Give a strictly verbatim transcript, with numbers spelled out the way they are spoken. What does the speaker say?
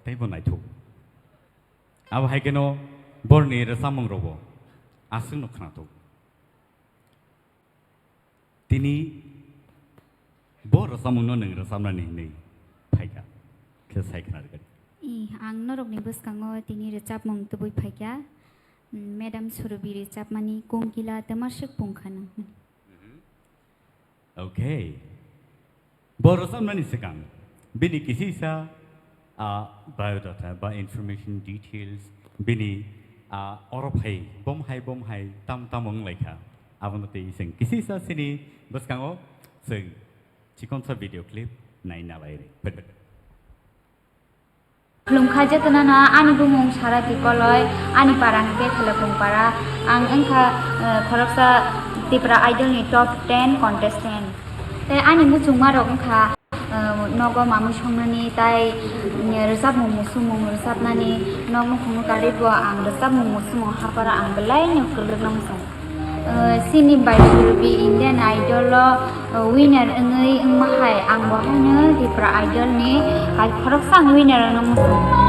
teibo naithok. Abo hai kheno borni rwchapmung rokbo aswkno khnathok. Tini bo rwchapmungno nwng rwchapnani hinwi phaikha khe sai khna rwgadi. I, ang norokni bwskango tini rwchapmung tubui phaikha, mm, Madam Surubi rwchapmani Kongkila Twmaswk Pungkhano. Okay. Bo rwchapnani swkang bini kisisa, ah, biodata ba information details bini, ah, oro phai bom hai bom hai tam tam wng lai kha. Abono tei chwng kisisa sini bwskango chwng chikonsa video clip naina lai rw. Khulumkha jotono no, ani bumung Sarati Koloi, ani para hwnkhe Khelokung para. Ang wngkha, eh, khoroksa Tipra Idol ni top ten contestant. Tei ani muchungma rok wngkha, eh, nogo mamui songnani, tai, eh, rwchapmung musumung rwchapnani, nok nukhungno karwi bo ang rwchapmung musumung haparo ang belai no kwrwkno muchung. Eh, chini bai Surubi Indian Idol o, eh, winner wngwi wngma hai, ang bo haino Tipra Idol ni hai khoroksa ang winner wngna muchung.